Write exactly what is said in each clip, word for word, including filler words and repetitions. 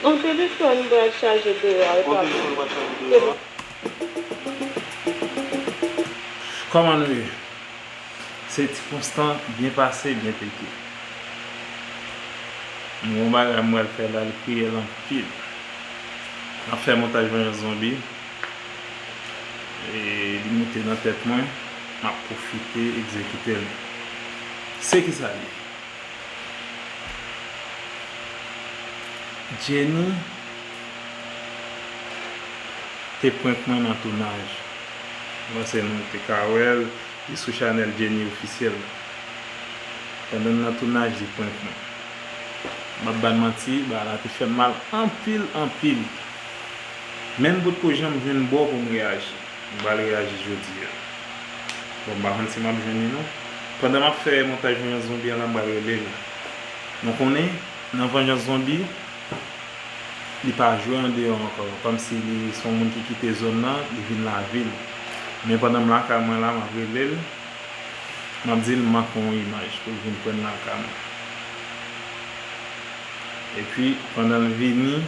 Yon telefòn pral chaje deyò a, e pa vre. Kòman nou ye? Se ti konstan, byen pase, byen pete. Yon bagay mwen al fè la, li kriyèl anpil. M ap fè montaj Vengeance Zombie. E li moute nan tèt mwen, m ap pwofite egzekite l. Se kisa l ye? Jenny te prank mwen nan tounaj. Mwen se nou te ka wè l, li sou chanèl Jenny Officiel. Pandan m nan tounaj, li prank mwen. M ap ba n manti, bagay la te fè m mal anpil, anpil. Men m potko janm jwenn bò pou m reyaji. M pral reyaji jodi a. Bon, m pa konn si m ap jwenn li non. Pandan m ap fè montaj Vengeance Zombie an la, m pral rele l. Nou konnen, nan Vengeance Zombie, li pa jwe andeyò ankò. Kòmsi li se yon moun ki kite zòn nan, li vin lavil. Men pandan m lakay mwen la, m ap rele l, m ap di l m manke yon imaj pou l vin pran lakay mwen. Epi, pandan l vini,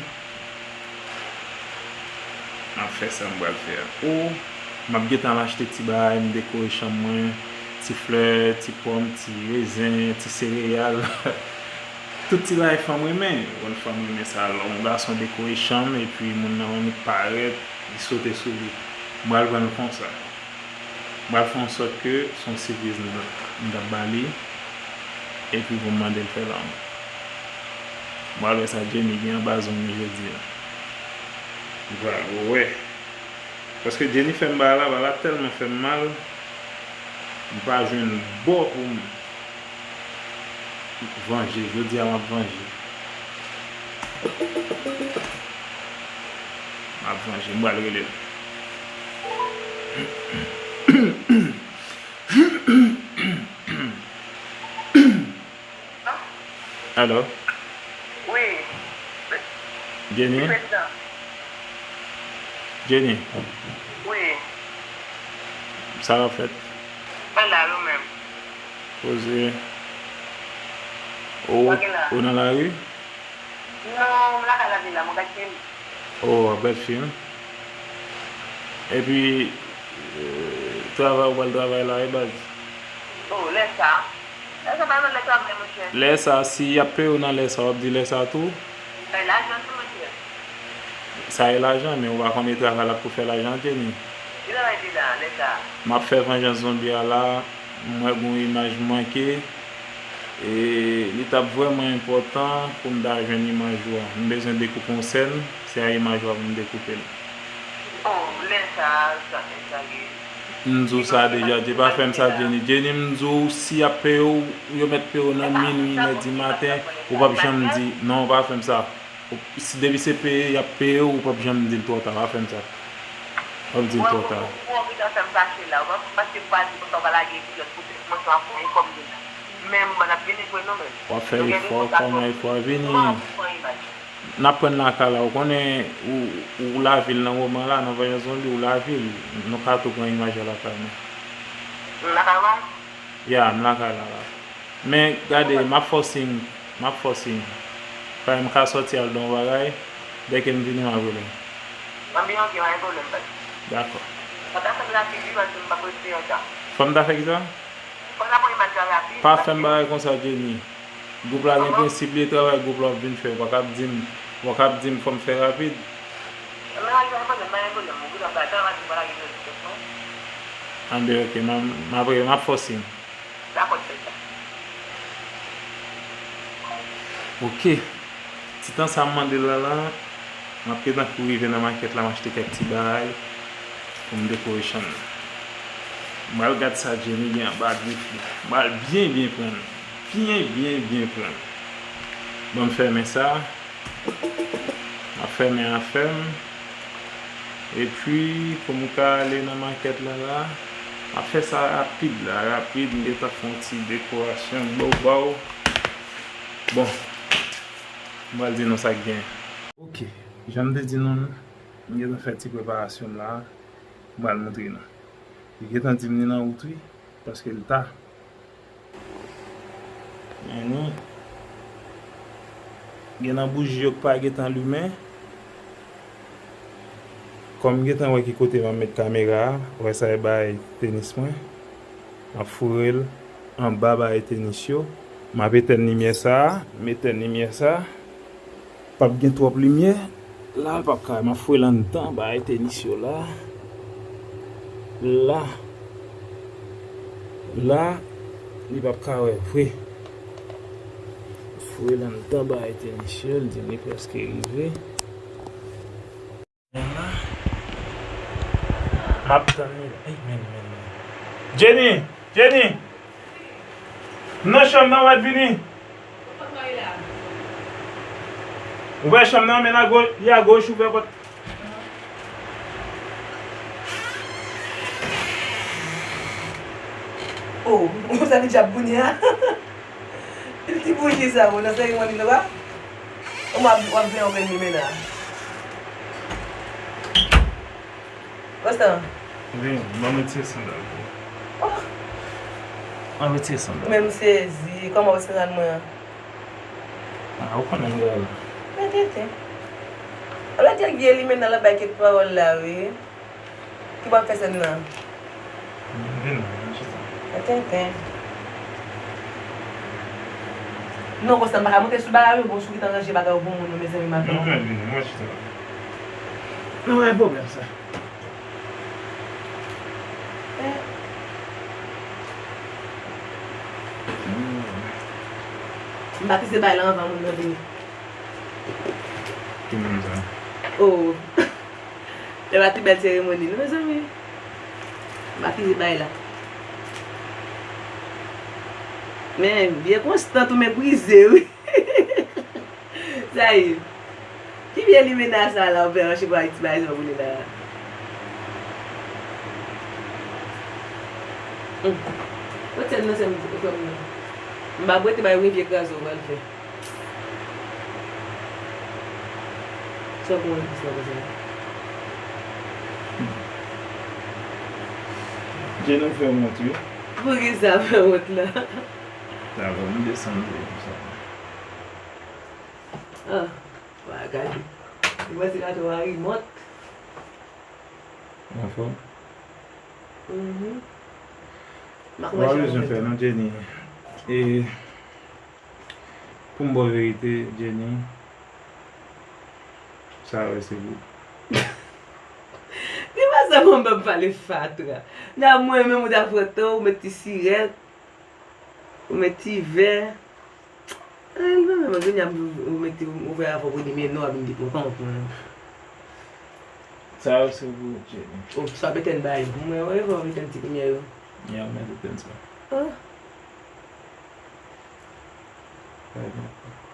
m ap fè sa m pral fè a. Ou, m ap gentan al achte ti bagay, m dekore chanm mwen, ti flè, ti pòm, ti rezen, ti sereyal. Tout ti bagay fanm renmen. Ou konn fanm renmen sa. Lè yon gason dekore chanm, epi moun nan annik parèt, li sote sou li. M pral pran l konsa. M pral fè yon sòt ke se yon sipriz m t ap, m t ap ba li, epi pou m mande l fè lanmou. M pral wè sa Jenny gen anba zong li jodi a. M pral wè. Paske Jenny fè m bagay la, bagay la tèlman fè m mal, m pa jwenn bò pou m vanje. Jodi a, m ap vanje. M ap vanje. M pral rele l. Alo? Wi. Jenny? Wi, prezidan. Jenny? Wi. Sa w ap fè? Mwen la, ou menm? Poze. Ou, ou nan lari? Non, m lakay la, m la, m ap gad fim. Oh, w ap gad fim? Epi, euh, travay, ou pral travay la, wi, baz? Oh, lè sa. Lè sa, pa nan lè travay, monchè. Lè sa, si y ap peye w nan lè sa, w ap di lè sa tou? Bay lajan tou, monchè. Sa e lajan, men ou pa konn e travay la pou fè lajan, Jenny. Ki travay di la, lè sa? M ap fè Vengeance Zombie a la, m wè gon imaj m manke, e li t ap vrèman enpòtan pou m ta jwenn imaj ou a. M bezwen dekoupe yon sèn, se a imaj ou a pou m dekoupe l. Oh, lè sa, sa, sa ye. M di w sa deja, Jenny, pa fè m sa, Jenny. Jenny, m di w, si y ap peye w, yo mèt peye w nan minwi, inè di maten, ou p ap janm di, non, pa fè m sa. Ou, si depi se peye, y ap peye w, ou p ap janm di l twò ta, pa fè m sa. W ap di l twò ta. Ou anvi ta fè m fache la, ou pa, paske m pa di konsa w pa lage epizòd pou se kòmanse w ap fè efò m deja. Men m pa t ap vini jwenn ou menm. W ap fè efò, kòman efò a vini? N ap pran lakay la, ou konnen ou, ou lavil nan moman la, nan Vengeance Zombie, ou lavil. Nou ka tou pran imaj a lakay nou. Lakay ou a? Ya, m lakay la la. Men gade, m ap fè w siy, m ap fè w siy. Paske m ka sòti al nan yon bagay, dèke m vini m ap rele w. Anben, ok, pa gen pwoblèm, baz. Dakò. Fò w ta fè m rapid, wi, paske m p ap rete antan. Fò m ta fè kisa? Fò w ta pran imaj la rapid, paske. Pa fè m bagay konsa, Jenny. Gwoup la gen prensip li, e travay gwoup la w ap vin fè. Ou pa ka ap di m, ou pa ka ap di m fò m fè rapid. Men pa gen pwoblèm, pa gen pwoblèm. Ou gentan travay, ou pa lage nou sou tèt mwen. Anben, ok, m ap, m ap, m ap fè w siy. Dakò, fè sa. Ok. Ti tan sa m mande l la la, m ap gentan kouri rive nan makèt la, m achte kèk ti bagay pou m dekore chanm nan. M pral gad sa Jenny gen anba grif li. M pral byen, byen pran l. Byen, byen, byen pran l. Ban m fèmen sa. M ap fèmen afè m. Epi, pou m ka ale nan makèt la la, m ap fè sa rapid la, rapid, m gentan fè yon ti dekorasyon, bow, bow. Bon, m pral di nou sa k gen. Ok, jan m te di nou, m gentan fè ti preparasyon m la, m pral montre nou. Li gentan di m li nan wout wi, paske l ta. Men nou, Gen nan bouji yo k pa gentan limen. Kòm m gentan wè ki kote m ap met kamera a, wè sa e bay tenis mwen. M ap foure l anba bay tenis yo. M ap etèn limyè sa a, m etèn limyè sa a. P ap gen twòp limyè. La, l p ap ka, m ap foure l anndan bay tenis yo la. La. La, li p ap ka wè vre. Foure l anndan bay tenis yo, l di m li prèske rive. M ap tann li la. Ey, men, men, men. Jenny! Jenny! M nan chanm nan, ou mèt vini. Ouvè chanm nan, men agoch, li agoch, ouvè pòt. Oh, ou sa ki djab kounye a? Ti bouji sa, bon, nan seremoni nou pa? Ou m ap, w ap vle yon grenn limena. Konstan. Vini, ban m retire sandal pou ou. Oh. An retire sandal. Men m sezi, kòman w sezi mwen an? Ah, ou konnen m gade. Men tenten. Ala di ak vye limena l ap bay kèk pawòl la, wi. Ki w ap fè sèn nan? Vin la, vin chita. Mwen tenten. Non, Konstan, m pa ka monte sou bagay, wi, bon, sou ki t an ranje bagay pou moun, mezanmi, maten. Non, vin, vin, mwen chita la. Non, pa gen pwoblèm sa. Eh. M pa kite bay la anvan moun nan vini. Ki moun sa? Oh. Se pa ti bèl seremoni, non, mezanmi. M pa kite bay la. Men, vye Konstan tou men brize, wi. Sa ye. Ki vye limena sa la, ou fè ranche pou Ayiti bay sa pou li la. Hmm. Retire nan sèm ou fè moun. M pa bwete bay yon vye kraze ou pral fè. Sa pou mwen di sa konsa. Jenny fè wont, wi. Poukisa fè wont la? Sa bon, m desann li konsa. Ah, wa gade. Li wè se gate w a rimòt. Anfòm? Mhm. M pa bezwen fè non, Jenny. E pou m ba w verite, Jenny, sa yo se pou. Li pa sa mwen m p ap pale fatra. Nan mwen menm ou ta pran tan, ou met ti sirèt, ou met ti vè. Ay, li pa menm, kounye a ou mete, ou fè afè w pou di men non, ap vin di pou kont mwen. Sa yo se pou Jenny. Oh, sa w etèn bagay yo pou mwen, wi, fò w etèn ti limyè yo. Ya, mwen etèn sa. Ah.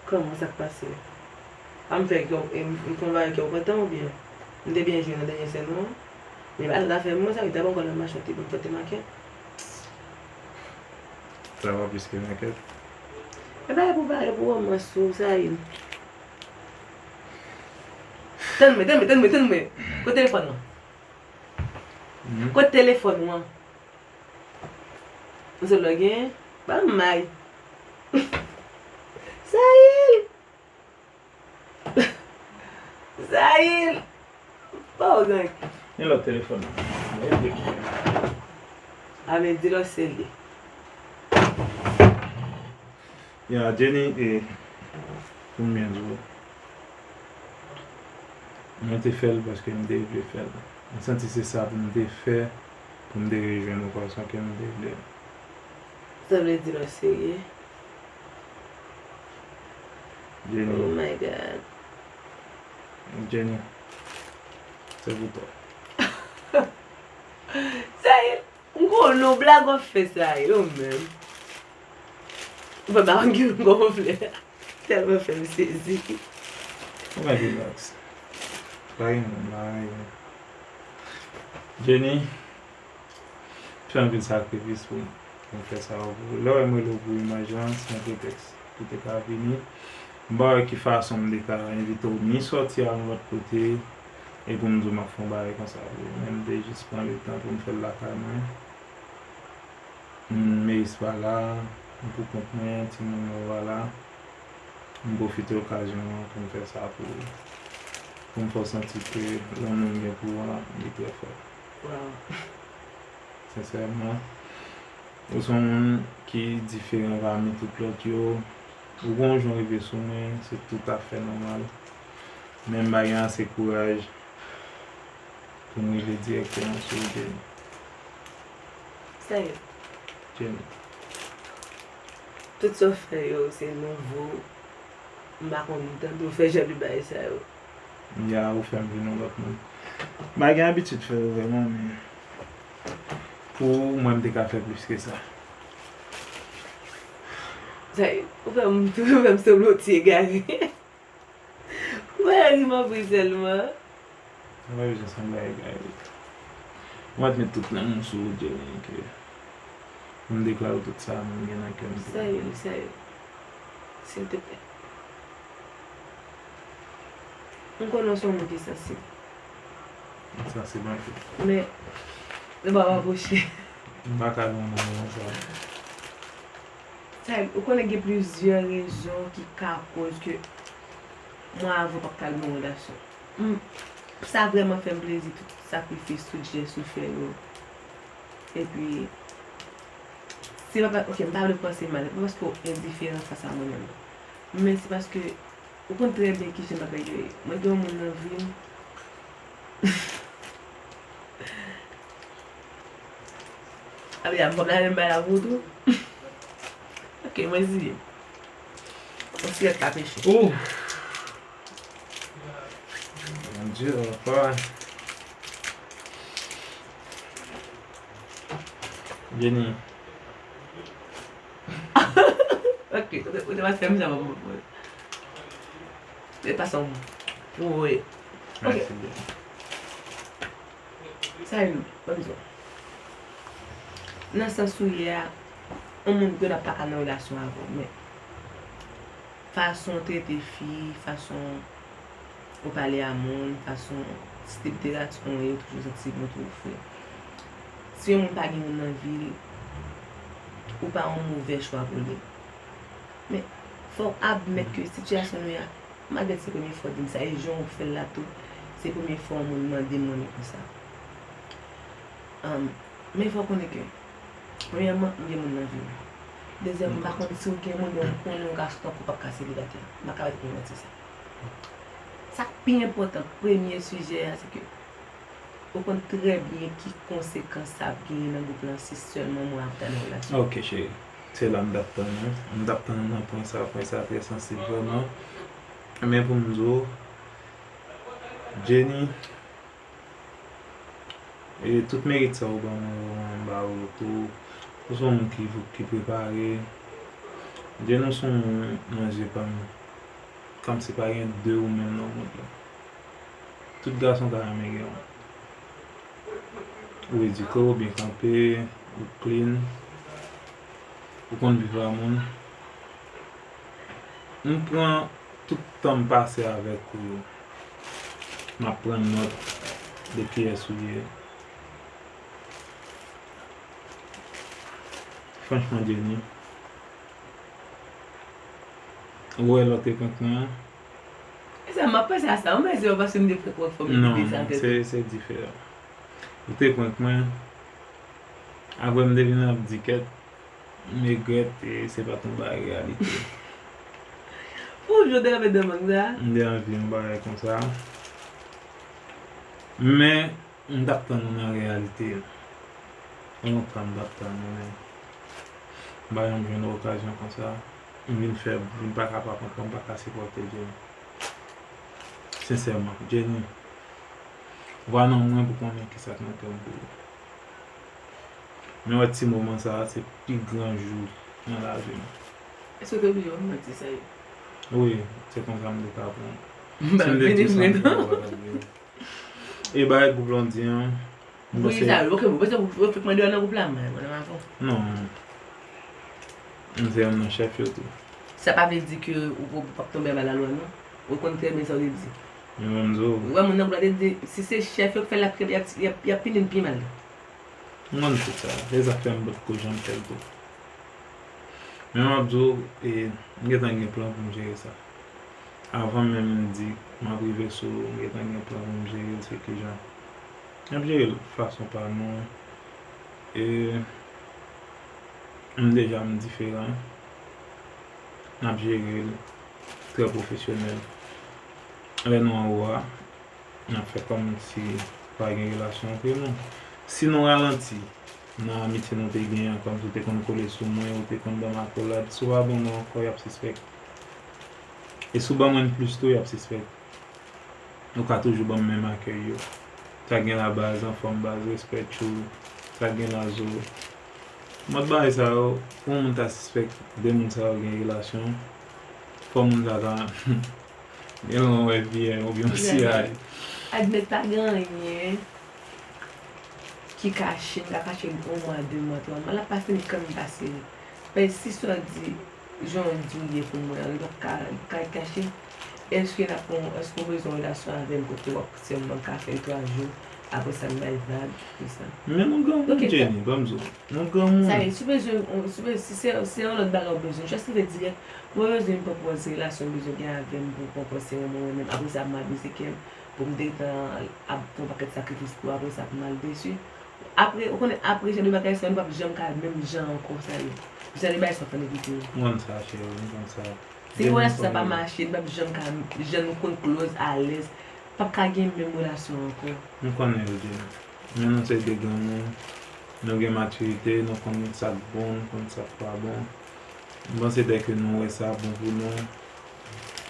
Kòman, sa k pase? A m fè kè w, m, m fè yon bagay kè w kontan oubyen? M te byen jwe nan dènye sèn ou an. Men pa l ta fè mwen sa, li ta pran kòl nan machin, te ban m tante makèt. Sa pa plis ke makèt. E bagay pou bagay pou wòmans ou, Sayil. Tann mwen, tann mwen, tann mwen, tann mwen. Kote telefòn nan? Hmm? Kote telefòn ou an? Ou se lè w genyen? Ba m may. Sayil! Sayil! Ba w gang. Gen lòt telefòn. A men di lòt se li. Ya, Jenny, e, pou m byen di w, mwen te fè l paske m te vle fè l. Mwen santi se sa pou m te fè, pou m te rejwenn yon fason ke m te vle. Sa vle di lòt serye? Jenny. Oh my God. Jenny. Se pou tò. Sa ye, m konnen w blag w ap fè sa ye, ou menm. Ou fè ba w gen gonfle. Tèlman fè m sezi. Ou mèt relax. Pa gen moun la, pa gen moun. Jenny. Fè anpil sakrifis pou m, pou m fè sa yo pou ou. Lè w wè m rele w pou imaj lan, se yon pretèks pou te ka vini. M pa wè ki fason m te ka envite w ni sòti al yon lòt kote, e pou m di w m ap fè yon bagay konsa pou ou. Men m te jis pran letan pou m fè l lakay mwen. M, Meyis pa la, m pou kont mwen, timoun yo pa la. M pwofite okazyon an pou m fè sa pou, pou m fè w santi ke lanmou m gen pou ou a, li trè fò. Wow. Sensèman, ou se yon moun ki diferan pami tout lòt yo. Ou gen yon jan w rive sou mwen, se toutafè nòmal. Men m pa gen ase kouraj pou m rive dirèkteman sou ou, Jenny. Serye? Jenny. Tout sa w fè yo, se nouvo. M pa konn tande w fè jan de bagay sa yo. Ya, ou fè m vin yon lòt moun. M pa gen abitid fè yo vrèman, men pou ou, mwen, m te ka fè plis ke sa. Sa, ou fè m, ou fè m sanble yon ti egare. Ou pa ri m anpil sèlman. Ou pa bezwen sanble egare. Mwen admet tout lanmou sou ou, Jenny, ke m deklare tout sa m gen nan kè m pou ou. Serye, serye. Silteplè. M konnen w se yon moun ki sansib. M sansib anpil. Men, nou pa rapwoche. M pa ka nan yon sa. Sa, ou konnen gen plizyè rezon ki ka koz ke mwen avè w p ap ka nan yon relasyon. M, sa vrèman fè m plezi, tout sakrifis, tout jès ou fè yo. Epi, se pa, pa, ok, m pa vle panse mal, se pa paske w endiferan fas a mwen menm. Men se paske ou konn trè byen kijan bagay yo ye. Mwen gen yon moun nan vi m. Abe, a, m p ap lage m bay la pou ou tou. Ok, mwen siye. Yon silèt pa peche. Ou! Mon Dieu, papa. Jenny. Ok, ou te, ou te pa fè m sa, mwen. E pa sa, mwen. Ou, wi. Ok. Mèsi byen. Sa e nou, ban m di w. Nan sans ou ye a, yon moun gen dwa pa ka nan relasyon avè w, men fason w trete fi, fason ou pale a moun, fason tip de relasyon w ye, ou toujou santi bon, toujou fre. Si yon moun pa gen moun nan vi l, ou pa yon movè chwa pou li. Men, fò w admèt ke sitiyasyon nou ye a, m admèt se premye fwa w di m sa, e jan w fè l la tou, se premye fwa yon moun mande m mwen konsa. Ahn, men fò w konnen ke, premyèman, m gen moun nan vi m. Dezyèmman, m pa konn si w gen moun, men m konnen yon gason tankou w p ap ka selibatè. M pa ka mete pou manti sa. Sa k pi enpòtan, premye sijè a, se ke ou konn trè byen ki konsekans sa ap genyen nan gwoup lan si sèlman mwen avè w ta nan relasyon. Ok, cheri. Se la m t ap tann ou. M t ap tann ou nan pwen sa. Pwen sa trè sansib vrèman. Men pou m di w, Jenny, e tout merit sa ou ban mwen yo, mwen ba ou yo tou. Ou se yon moun ki, ki prepare. Jenny, ou se yon moun nan zye pa m. Kòmsi pa gen de ou menm nan mond lan. Tout gason ta renmen gen w. Ou edike w, ou byen kanpe, ou clean, ou konn viv a moun. M pran tout tan m pase avèk ou yo. M ap pran nòt de kiyès ou ye. Franchman, Jenny, ou wè lè w te prank mwen an? E sa, m ap panse a sa. Ou mèsi, paske m te prank ou, fò m te sa tèt. Non, se, se diferan. Ou te prank mwen. Apre, m te vin ap di kèt, m regrèt, e se pa t yon bagay reyalite. Pou jodi a, medam, sa? M te anvi yon bagay konsa. Men, m t ap tann ou nan reyalite. Gen lontan m t ap tann ou, men m pa janm jwenn okazyon konsa. M vin fèb, m vin pa kapab ankò, m pa ka sipòte Jenny. Sensèman, Jenny, ou pa nan mwen pou konnen kisa k nan kè m pou ou. Men wè ti moman sa a, se pi gran jou nan lavi m. Èske w te bliye w di sa yo? Wi, se konsa m te ka pran. M pa vini vre non. E bagay gwoup lan di an, m panse. Poukisa? Ok, bon, panse ou fèk mande yo nan gwoup la, mwen, mwen nan avè w. Non. M se youn nan chèf yo tou. Sa pa vle di ke ou p ap tonbe anba lalwa, non. Ou konn trè byen sa w te di. Yo menm di w. Ou wè moun nan gwoup la te di, si se chèf yo k fè l, y ap, y ap, y ap, y ap pini n pi mal. M konn tout sa. Se sa k fè m potko janm fè l tou. Men m ap di w, e, m gentan gen plan pou m jere sa. avan menm m di m ap rive sou ou, m gentan gen plan pou m jere l, se kijan. N ap jere l fason pa nou. E m deja m diferan. N ap jere l trè pwofesyonèl. Lè nou anwo a, n ap fè kòmsi pa gen relasyon antre nou. Si nou ralanti nan amitye nou te gen an, kòmsi w te konn kole sou mwen, ou te konn ban m akolad, si w pa ban mwen ankò, y ap sispèk. E si w ban mwen plis tou, y ap sispèk. Ou ka toujou ban m menm akèy yo. Sa gen la baz, anfòm baz, respè tchou. Sa gen la zo. Mòd bagay sa yo, pou yon moun ta sispèk de moun sa yo gen relasyon, fò moun sa ta gen yon F B I oubyen yon C I A. Admèt pa gen anyen ki kache, m ka kache l yon mwa, de mwa, twa mwa, l ap pa fini kanmenm pase. Paske si sa w di, jan w di w ye pou mwen an, li p ap ka, ka kache. Èske n ap pran, èske w bezwen yon relasyon avè m kote w ap sèlman ka fè l twa jou, apre sa n bay vag, tout sa? Men nou granmoun, Jenny, ban m di w. Nou granmoun. Sa ye, si w bezwen, si w bezwen, si se, si se yon lòt bagay w bezwen, just rive dirèk. Mwen bezwen pwopòz relasyon, bezwen gen avè m pou pwopòz se yon mwen menm. Apre sa, m abize kè m pou m detan ap fè yon pakèt sakrifis pou apre sa pou m al desi. Apre, ou konnen, apre jan de bagay sa yo, nou p ap janm ka menm jan ankò, sa yo. Jan de bagay sa yo fè nou kite yo. M konn sa, cheri, m konn sa. Si relasyon sa pa mache, nou p ap janm ka, jan nou konn close, alèz, p ap ka gen menm relasyon ankò. M konnen, Roger. Men nou se de granmoun, nou gen matirite, nou konn sa k bon, nou konn sa k pa bon. M panse dèke nou wè sa bon pou nou,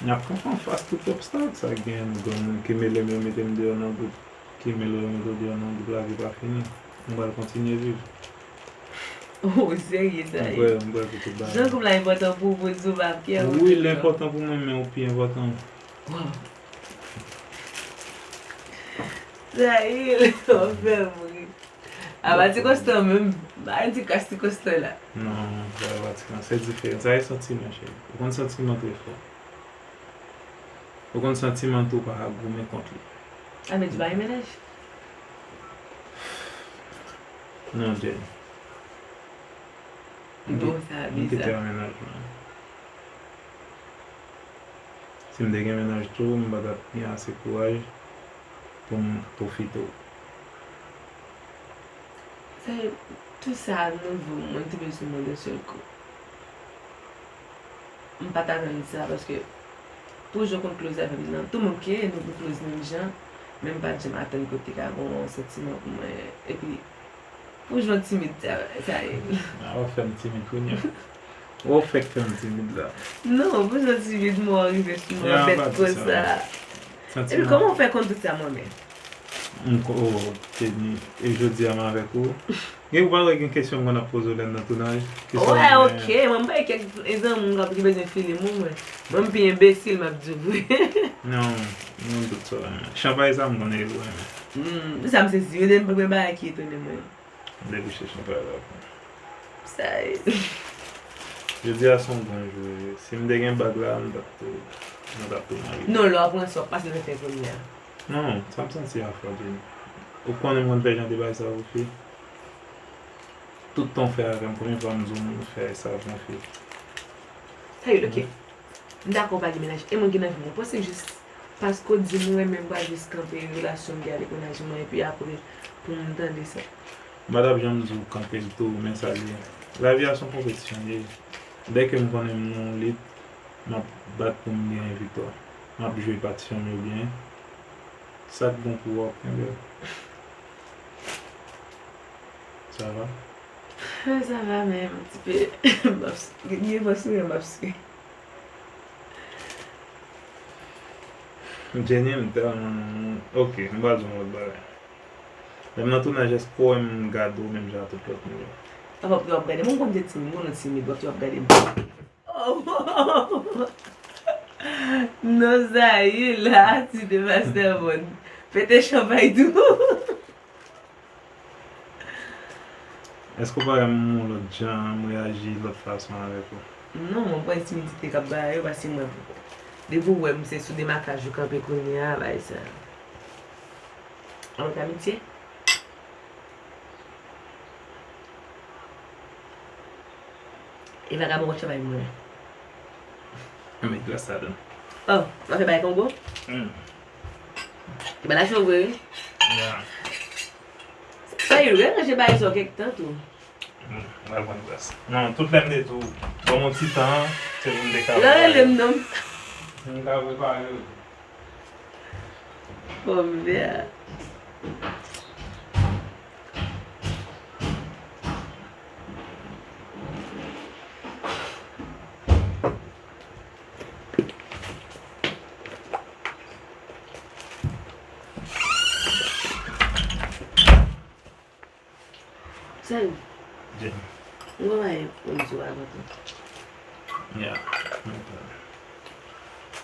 n ap kanpe anfas tout obstak sa k genyen. Nou granmoun, ki mele m yo mete m deyò nan gwoup, ki mele yo mete w deyò nan gwoup, lavi pa fini. Nou pral kontinye viv. Oh, serye sa ye? M kwè, m kwè pou tout bagay. Jan gwoup la enpòtan pou ou, pou di w pa kè ou. Wi, l enpòtan pou mwen, men ou pi enpòtan. Waw. Sa ye, w ap fè m ri. Apa ti konstan menm, pa di kras ti konstan la. Non, sa pa ti konstan, se diferan. Sa se santiman, cheri. Ou konn santiman trè fò. Ou konn santiman tou pa ka goumen kont li. Sa vle di pa gen mennaj? Non, Jenny. Bon, sa bizar. M kite a mennaj mwen. Si m te gen mennaj tou, m pa t ap gen ase kouraj pou m pwofite w. Sa, tout sa nouvo, mwen te bezwen mwen yon sèl kou. M pa t atann sa, paske pou jan w konn close avè m nan, tout moun ke nou konn close menm jan, men m pa t janm atann ke w te ka gen yon santiman pou mwen. Epi, pou jan w timid sa, sa ye. A, w ap fè m timid kounye a. W ap fèk fè m timid la. Non, pou jan w timid, mwen rive sou mwen bèt konsa. Epi, kòman w fè konn tout sa mwen menm? M ko-, oh, Jenny. E jodi a m avèk ou. Gen ou pa wè gen kesyon m konn ap poze w lè n nan tounaj? Wè, ok. Mwen, m pa gen kèk zanmi m ki bezwen file mwen, mwen. Mwen, m pi enbesil, m ap di w vre. Non, non, tout sa w renmen. Chanpay sa, m konnen ou renmen. Hmm, sa m sezi, wi, depi m pa gen bagay ki etone mwen. Debouche chanpay la pou mwen. Sa ye. Jodi a se yon bon jou. Si m te gen bag la, m t ap tou, mwen t ap tou marye. Non, lè w ap pran sa, w ap pase nan fè kounye a. Non, sa m santi a fò, Jenny. Ou konnen m konn fè jan de bagay sa pou fi. Tout tan w fè avè m, konbyen fwa m di w m fè sa pou yon fi? Sa ye, ok. M dakò w pa gen mennaj, e mwen gen nan vi mwen. Ou panse jis paske w di m ou renmen m pral jis kanpe relasyon m gen avèk mennaj mwen, epi apre pou m tande sa? M pa t ap janm di w kanpe l tou, men sa l ye. Lavi a se yon konpetisyon l ye. Dèke m konnen m nan yon lit, m ap bat pou m genyen viktwa. M ap jwe pati m yo byen. Sa k bon pou ou, w ap kenbe l. Ça va? Sa va, men m ti pe, m ap s-, gen fwa sou mwen, m ap swi. Jenny, m tèlman, ok, m pral di yon lòt bagay. Lè m nan tounaj, èske w wè m gade w menm jan ak tout lòt moun yo? Apa w ap gade m, m konn se timid, m konn ou timid, w ap di w ap gade m. Oh! Non, sa ye la, ti de pastè bon. Pete chanpay tou. Èske w pa wè m yon lòt jan, m reyaji lòt fason avèk ou? Non, mwen pran timidite k ap bay yo, paske mwen, depi w wè m se sou demakaj ou kanpe kounye a, bay sa. An lòt amitye? E vagabon kòb chavay mwen. Met glas ladan. Oh, w ap fè bagay Kongo? Hmm. Ki bagay cho vre, wi. Ya. Sa yo ranje bagay sa kèk tan tou. Hmm, mwen pran gras. Non, tout lè m te tou, ban m yon ti tan, se pou m te ka... Lè rele m non. M ka prepare wi. Bon, byen. Sa yo. Jenny. M gon bagay pou m di w avan tou. Ya.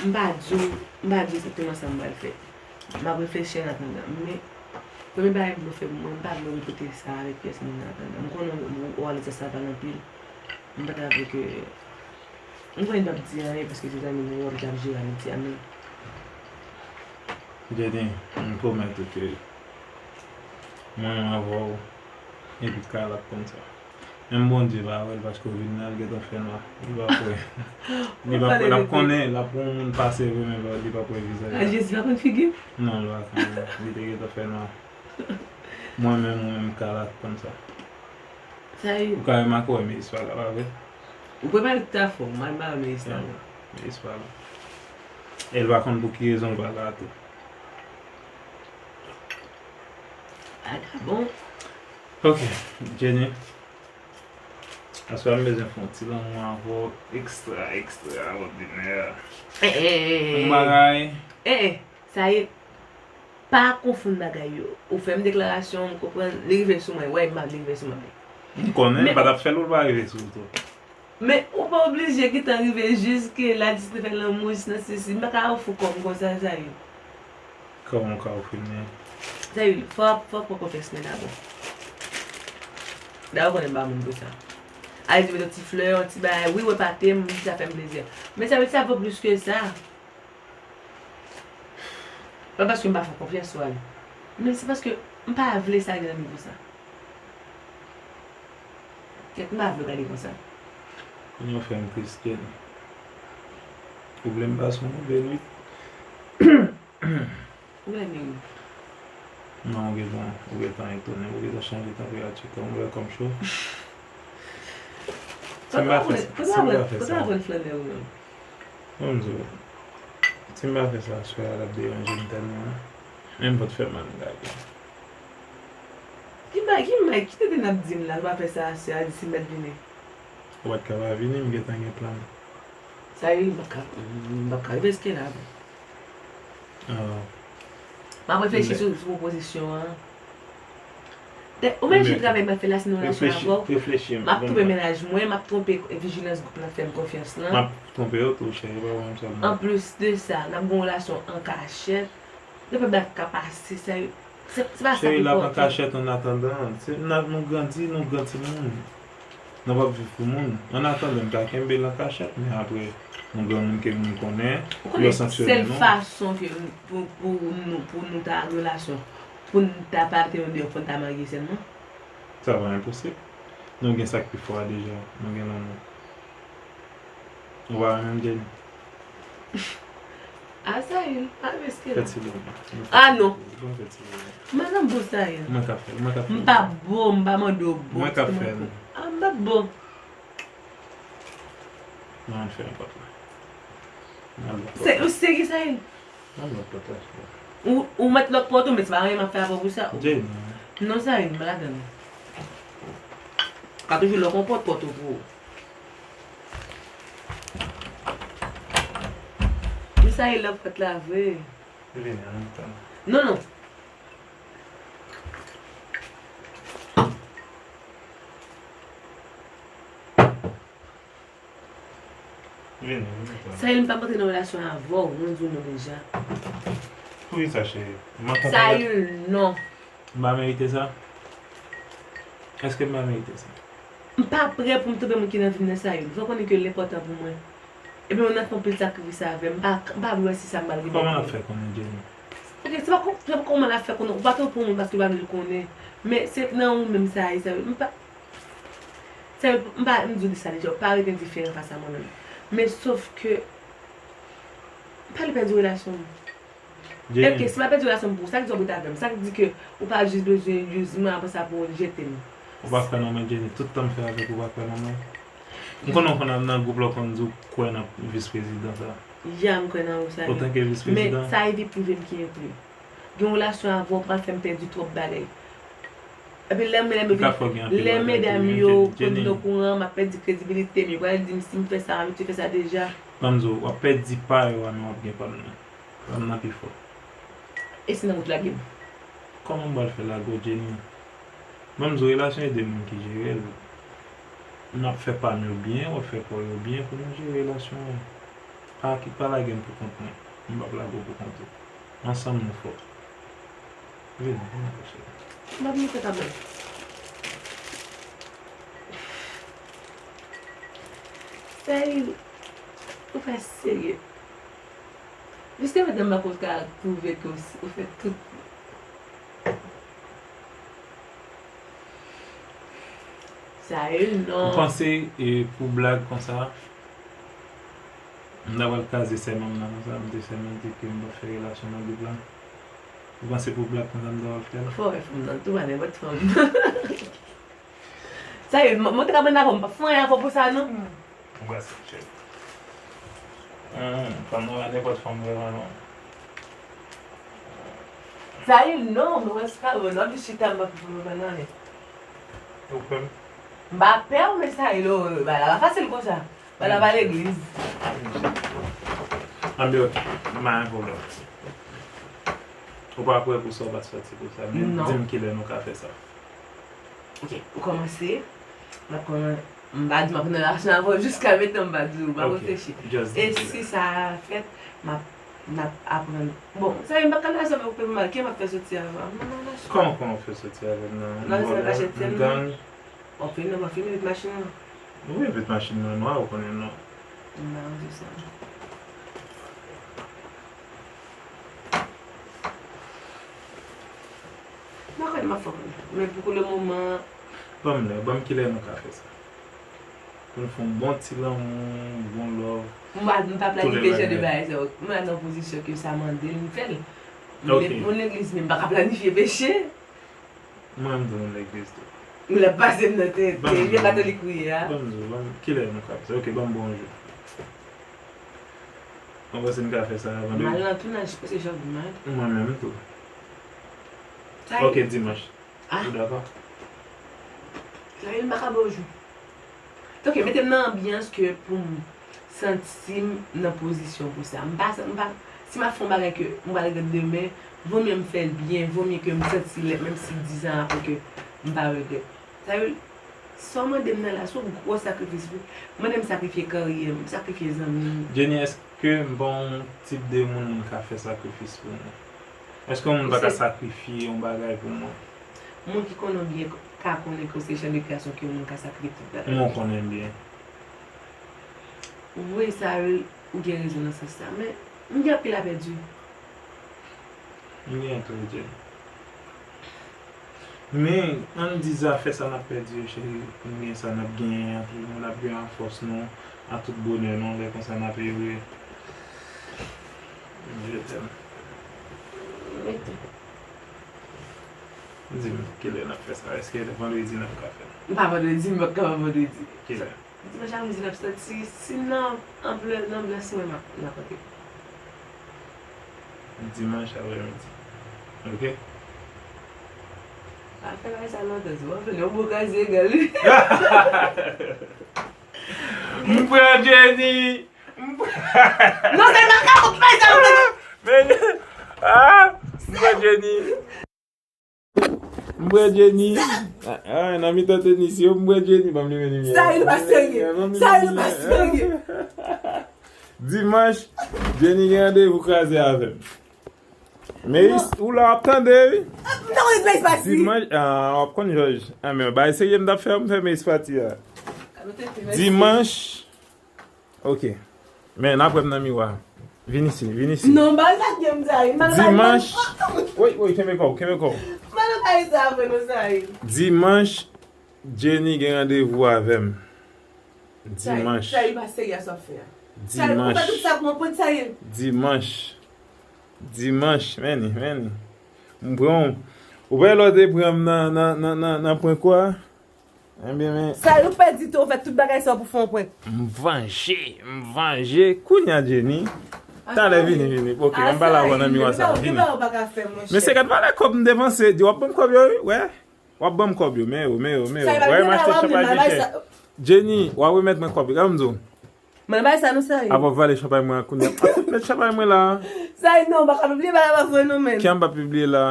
M pa di w, m pa di w egzakteman sa m pral fè. M ap reflechi an atandan. Men, premye bagay m vle fè pou mwen, m pa vle repote sa avèk pyès moun an atandan. M konnen w, w alèz sa pale anpil. M pa ta vle ke M konnen m p ap di anyen paske se zanmi nou yo, m t ap jere amitye a, men... Jenny, m pwomèt ou ke mwen menm avè w, epi Kay l ap konn sa. Menm Bondye pa wè l paske w vin la, l gentan fè nwa. Li p ap wè. Li p ap wè, l ap konnen, l ap wè yon moun pase vre, men li p ap wè vizaj la. A, Jezi pa konn figi m? Non, li pa konnen. Li te gentan fè nwa. Mwen menm, ou menm, Kay l ap konn sa. Sa e... Ou ka remake w wè Meyis pa la, pa vre? Ou prepare tout afè w, m al ba Meyis la. Ya, Meyis pa la. E l pa konn pou ki rezon l pa la tou. A, bon. Ok, Jenny. Aswè a m bezwen fè yon ti lanmou avè w ekstra, ekstra òdinè. Eh, eh, eh, eh. Yon bagay. Eh, eh, sa e... Pa konfonn bagay yo. Ou fè m deklarasyon, m konprann, li rive sou mwen. Wi, m pa vle rive sou mwen. M konnen, m pa t ap fè l pou l pa rive sou ou tou. Men ou pa oblije gentan rive jiske la, jis nou fè lanmou, jis nan sesi. M pa ka ofri kò m konsa, Sayil. Kòman w ka ofri m li? Sayil, fò, fò w pran konfyans mwen dabò. Dabò konnen m pa moun pou sa. Al di mete yon ti flè, yon ti bagay. Wi, w epate m, sa fè m plezi. Men sa vle di sa vo plis ke sa. Pa paske m pa fè w konfyans, Sayil. Men se paske m pa vle sa rive nan nivo sa. Kèt, m pa vle w gade konsa. Kounye a w fè m tris, Jenny. Ou vle m pase yon move nwit? Ou vle m ri? Non, ou gentan, ou gentan etone, ou gentan chanje tanperati kò m, ou wè kò m cho. Si m pa fè sa, si m pa fè sa. Kote w ap jwenn flanè ou menm? Ban m di w, si m pa fè sa aswè a, l ap deranje m tèlman, menm vant fè mal m gade. Ki bay, ki bay, ki tenten n ap di m la, nou pa fè sa aswè a, di si m mèt vini. Ou pa t ka pa vini, m gentan gen plan m. Sayil, m pa ka, m pa ka rive jiske la, bon. Ah. M ap reflechi sou, sou pwopozisyon an. Ou menm jan travay m ap fè la, si nou relasyon avè w, m ap twonpe mennaj mwen, m ap twonpe vijilans gwoup lan fè m konfyans lan. M ap twonpe yo tou, cheri, e pa ou menm sèlman. Anplis de sa, n ap gen yon relasyon an kachèt. Depi dat ka pase, sa, se, se pa sa ki enpòtan. Cheri, l ap an kachèt an atandan. Se, n ap, nou grandi, nou gran timoun. Nou p ap viv pou moun. An atandan, m ta kenbe l an kachèt, men apre, yon granmoun ke moun konnen, yo sanksyone nou. Ou konnen sèl fason ke pou, pou nou, pou nou ta relasyon, pou n ta pa te yon deyò, fò n ta marye sèlman. Sa pa enposib. Nou gen sa k pi fò a deja. Nou gen lanmou. Ou pa renmen m, Jenny? A, Sayil, pa riske la. Fè ti bebe. Ah, non. Bon, fè ti bebe. Madanm bon, Sayil. Mwen k ap fè, mwen k ap fè. M pa bon, m pa mande w bon. Mwen k ap fè l. Ah, m pa bon. Mwen fè yon pòt la. Se, ou serye, Sayil? Mwen lòt pòt la. Ou, ou mèt lòt pòt ou, men se pa anyen m ap fè avè w pou sa. Jenny. Non, Sayil, m pa ladan l. Ka toujou lòk yon pòt, pòt ou pou ou. Wi, Sayil, lòk pòt la vre. Vini, an nou tann. Non, non. Vini, vini, tann. Sayil, m p ap antre nan relasyon avè w, mwen di w non deja. Poukisa, cheri? M ap konprann. Sayil, non. M pa merite sa? Èske m pa merite sa? M pa prè pou m twonpe moun ki nan vi m nan, Sayil. Fò w konnen ke l enpòtan pou mwen. Epi mwen nan fè anpil sakrifis avè m. M pa, m pa vle wè si sa m pral gen. Kòman l ap fè konnen, Jenny? Ok, se pa kò-, se pa kòman l ap fè konnen. Ou pa twonpe yon moun paske w pa vle l konnen. Men se nan ou menm sa ye, Sayil. M pa, Sayil, m pa, m di w deja, ou pa ret endiferen fas a mwen menm. Men sof ke M pa vle pèdi relasyon m. Jenny. Ebyen, si m ap pèdi relasyon m pou ou, sa k di w ap ret avè m? Sa k di ke ou pa jis bezwen use mwen, apre sa pou w jete m? Ou pa kwè nan mwen, Jenny. Tout tan m fè avèk ou, ou pa kwè nan mwen. M konnen w konn nan gwoup la, w konn di w kwè nan vis prezidan sa. Ya, m kwè nan ou sa. Otanke vis prezidan. Men sa e vi prive m ki enkli. Gen yon relasyon avè w pral fè m pèdi twòp bagay. Epi lè m, lè m, lè medam yo konn okouran, m ap pèdi kredibilite m. Yo pral di m si m fè sa, m abitye fè sa deja. Ban m di w, w ap pèdi pa yo a, men w ap gen pa m nan. Pa m nan pi fò. E si nan wout lage m? Kòman m pral fè lage w, Jenny? Ban m di w, relasyon e de moun ki jere l. N ap fè pa m yo byen, w ap fè pa w yo byen pou nou jere relasyon an. Pa ki, pa lage m pou kont mwen. M p ap lage w pou kont ou. Ansanm nou fò. Vini, vini, cheri. M ap moute kanmenm. Sèyè, ou pa serye. Jisteman, m pa konn ka pwouve ke w, ou fè tout. Sèyè, non. Ou panse, e, pou blag konsa, m ta pral kraze sèman m nan konsa, m te sèman di ke m p ap fè relasyon nan gwoup la? Ou panse pou blag konsa m ta pral fè l? Fò wè fanm nan tou, pa nenpòt fanm. Sèyè, m, mwen te ka pran avè w, m p ap fè anyen avè w pou sa, non. Ou wè sa, cheri. Hmm, fanm nan pa nenpòt fanm vrèman, non. Sèyè, non, mwen se pa bon, non, di chita, m p ap, m p ap fè anyen. Ou pè m? M pa pè w, men Sèyè, non, bagay la pa fasil konsa. Bagay la pa legliz. Anben, ok, m pa gen pwoblèm. Ou pa prè pou sa, ou pa t sòti pou sa, men di m kilè nou ka fè sa. Ok, ou kòmanse. M ap kòman-, m pa di m ap nan relasyon avè w jiska menm tan m pa di w, m ap reflechi. E si sa fèt, m ap, n ap aprann. Bon, sa vle m pa ka nan relasyon avè w pou mal, ki m ap fè soti avè w? M nan relasyon. Kòman, kòman w fè soti avè m nan? Nan relasyon kachèt, m gang? W ap fini, w ap fini met machin nan. Wi, met machin nan nwa, ou konnen non. M pa range sa. M pa kwè m ap fè konnen. Men pou le moman. Ban m lè, ban m kilè nou ka fè sa. Pou n fè yon bon ti lanmou, bon love. M pa, m pa planifye jan de bagay sa yo. Mwen nan pozisyon ke sa mande m fè l. Mwen legliz, men m pa ka planifye peche. Mwen menm tou, mwen legliz tou. Ou la pase m nan tenten, lè katolik ou ye a. Ban m di w, ban m, kilè nou ka fè sa? Ok, ban m bon jou. Ou panse n ka fè sa vandredi? M al nan tounaj, se jodi m al. Mwen menm tou. Ok, dimanch. Ou dakò? Sa vle m pa ka bon jou. Ok, mete m nan anbyans ke pou m santi m nan pozisyon pou sa. M pa, m pa, si m ap fè yon bagay ke m pral regrèt demen, vo mye m fè l byen, vo mye ke m santi lè, menm si dizan apre ke m pa regrèt. Sa vle, sa w mande m nan la, se yon gwo sakrifis wi. Mande m sakrifye karyè m, sakrifye zanmi m. Jenny, èske m pa yon tip de moun moun ka fè sakrifis pou mwen? Èske yon moun pa ka sakrifye yon bagay pou mwen? Moun ki konnen w byen ka konnen ke w se jan de gason ke yon moun ka sakrifye tout bagay. Mwen konnen byen. Wi, sa, ou gen rezon nan sans sa, men m gen anpil a pèdi. M gen anpil, Jenny. Men, ann di zafè sa n ap pèdi yo, cheri, pou n gen sa n ap genyen an, pou nou n ap gen an fòs nou, a tout bonè nou, lè konsa n ap ere. Je t'aime. Di m, kilè n ap fè sa? Èske vandredi n ap ka fè l? M pa vandredi, m p ap kapab vandredi. Kilè? Dimanch apremidi n ap sòti, si nan anblè, nan anblans mwen, m ap, m ap antre. Dimanch apremidi. Ok? Pa fè bagay sa lontan, si w ap fè l yon bon kraze egal wi. M pran Jenny! M pran... Non, se makak, ou fè sa lontan. Men, ah, m pran Jenny. M pran Jenny. Ah, ah, nan mitan tenis yo, m pran Jenny. Ban m limen limyè. Sa yo pa serye. Sa yo pa serye. Dimanch, Jenny gen randevou kraze avè m. Meyis, ou la w ap tande, wi. Dimanch, ah, w ap konn jòj. Ah, men bay serye m t ap fè, m fè Meyis pati a. Dimanch, Ok. Men, n ap wè m nan miwa. Vin isi, vin isi. Non, ba l pa t gen m sa, wi. Dimanch. Woy, woy, kenbe kò w, kenbe kò w. Ba l pa sa avè nou sa, wi. Dimanch, Jenny gen randevou avè m. Dimanch. Sa, sa, li pa serye sa w ap fè a. Dimanch. Dimanch. Dimanch, men ni, men ni. M pran w. Ou wè lè w te pran m nan, nan, nan, nan, nan prank ou a? Ebyen, men. Sa yo pèdi tan, ou fè tout bagay sa pou fè yon prank. M vanje, m vanje. Kounye a, Jenny. Talè, vini, vini. Ok, ann pale avè w nan miwa sa. Vini. Mesye, gad valè kòb m depanse. Di w ap ban m kòb yo, wi. Wè. W ap ban m kòb yo, men yo, men yo, men yo. Wè, m achte chanpay pi chè. Jenny, w ap remèt mwen kòb yo. Gad m di w. Mwen bay sa non, Saïd. Apa w vale chanpay mwen an kounye a? Ap fout mèt chanpay mwen la. Saïd, non, ou pa ka pibliye bagay pa vre non, men. Kiyè m pa pibliye la?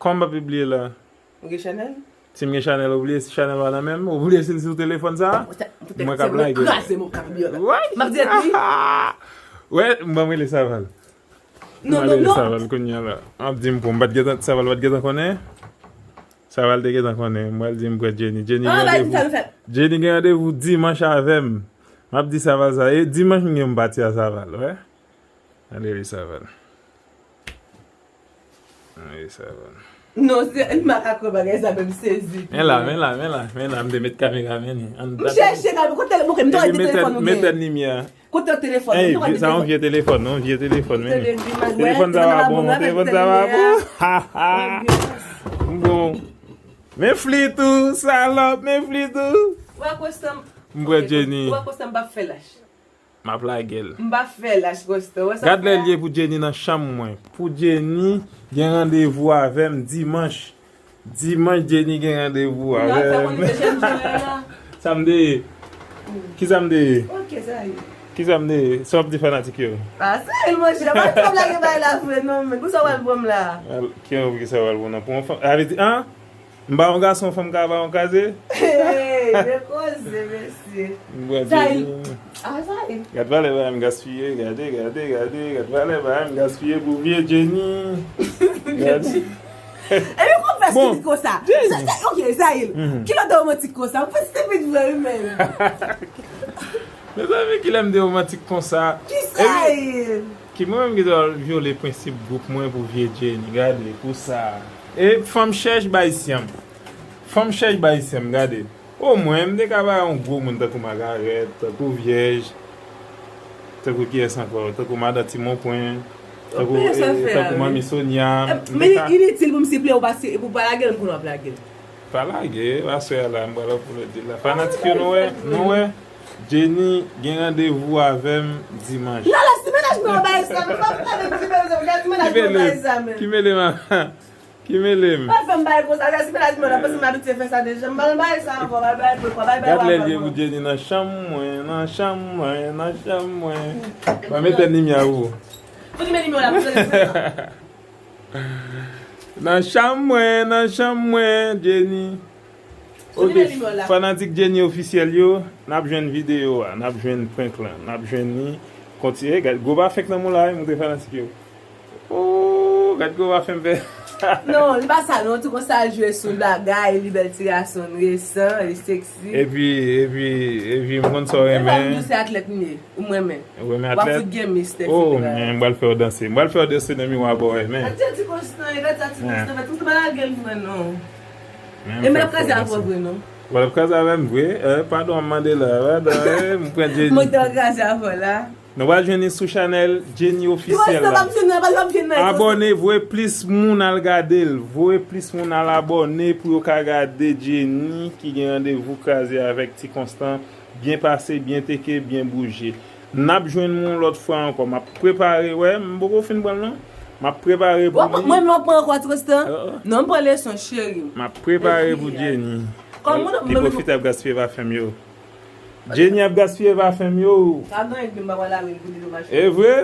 Kòman m pa pibliye la? Ou gen chanèl? Si m gen chanèl, ou bliye si chanèl pa nan men m? Ou bliye si l sou telefòn sa? Mwen k ap lage. Kraze mwen k ap pibliye la. M ap di li. Wè, m ban m rele Saval. Non, non, non. Saval kounye a la. M ap di m pou m pa t gentan, Saval pa t gentan konnen. Saval te gentan konnen. M pral di m pran Jenny. Jenny gen randevou. Jenny gen randevou dimanch avè m. M ap di Saval sa. E dimanch m gen m pati a Saval, wè. Ale wi Saval. Ale wi Saval. Non, se, m pa ka kwè bagay sa menm, sezi. Men la, men la, men la, men la, m te met kamera, men ni. M chèche kamera, kote l, ok, m t ap di telefòn ou gen. Met tèt limyè. Kote telefòn? Ey, sa yon vye telefòn, non, vye telefòn, men. Telefòn sa pa bon, non, telefòn sa pa bon. Ha, ha. Bon. Men flit ou, salòp, men flit ou. Ou wè Konstan, m pran Jenny. Ou wè Konstan, m p ap fè lach. M ap lage l. M p ap fè lach, Konstan. Ou wè sa. Gad lè l ye pou Jenny nan chanm mwen. Pou Jenny gen randevou avè m dimanch. Dimanch, Jenny gen randevou avè m. Sa m te ye? Ki sa m te ye? Ok, sa ye. Ki sa m te ye? Sa w ap di fanatik yo? Ah, sa ye, monchè. Pa t ap lage bay la vre, non, men. Pou sa w al pran m la? Ki sa w al pran m la? Pou yon fanm? Sa vle di, an? M pa yon gason, fanm ka ba yon kraze? Hey, de koze, mesye. M pran Jenny. Ah, sa ye. Gad valè bagay m gaspiye, gade, gade, gade, gad valè bagay m gaspiye pou vye Jenny. Gade. Epi konfès ki di konsa. Jenny. Sa, sa, ok, Zahil. Ki lè w te romantik konsa? Ou pa stipid vre, wi, menm. Mezanmi, kilè m te romantik konsa? Ki Zahil? Ki mwen menm ki t al vyole prensip gwoup mwen pou vye Jenny, gade, pou sa. E fanm chèch bay syanm. Fanm chèch bay syanm, gade. Omwen, m te ka bay yon gwo moun tankou Magarèt, tankou Vyèj, tankou kiyès ankò, tankou Madan Ti Monpwen, tankou, e, tankou Manmi Sonia. Men initil pou m siple ou pase, pou pa lage l, m konn w ap lage l. Pa lage, aswè a la, m pral ap pou lòt di la. Fanatik yo, nou wè, nou wè, Jenny gen randevou avè m dimanch. Non, lè ti mennaj mwen bay sa, men pa pou gade ti mennaj mwen, gade ti mennaj mwen bay sa, men. Ki mele m a? Ki mele m? Pa fè m bay konsa, lè ti mennaj mwen, la, paske m abitye fè sa deja. M pa nan bay sa ankò, pa bay pran, pa bay bay. Gad lè l ye pou Jenny nan chanm mwen, nan chanm mwen, nan chanm mwen. Mwen mete limyè a pou ou. Fout men limyè w la, pou sa. Nan chanm mwen, nan chanm mwen, Jenny. Ok, fanatik Jenny ofisyèl yo, n ap jwenn videyo a, n ap jwenn prank lan, n ap jwenn li. Kontinye, gad, gwo pafen k nan mou la, wi, montre fanatik yo. Oh, gad gwo pafen m fè. Non, li pa sa non, ti konsa jwe sou bagay, li bèl ti gason, resan, li seksi. Epi, epi, epi, m konn sa w renmen. Epa, m di w se atlèt m ye. Ou mwen men. Ou mwen men atlèt? W ap fout gen mis tèt. Oh, men, m pral fè w danse. M pral fè w danse nan miwa pa w, men. Atè ti Konstan, e gade sa ti Konstan fè. Ti Konstan pa lage l vre, non. E m ap kraze avè w vre, non. W ap kraze avè m vre? Eh, padon, m mande la. Padon, eh, m pran Jenny. Mwen te kraze avè w la. Nou pral jwenn li sou chanèl Jenny Ofisyèl la. Ti Konstan, m ap jwenn nan, m ap jwenn nan. Abòne, voye plis moun al gade l. Voye plis moun al abòne pou yo ka gade Jenny ki gen randevou kraze avèk Ti Konstan. Byen pase, byen teke, byen bouje. N ap jwenn nou yon lòt fwa ankò. M ap prepare, wè, m poko fin pran l non. M ap prepare pou li. Mwen menm w ap pran ankò, Ti Konstan? Non, m pran leson, cheri. M ap prepare pou Jenny. Li pwofite ap gaspiye pafen m yo. Jenny ap gaspiye pafen m yo. Sa gen yon moun pa pral lave l pou li domaj. E vre?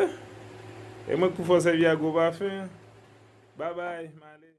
E mwen k pou fè w sèvi ak gwo pafen. Babay, m ale.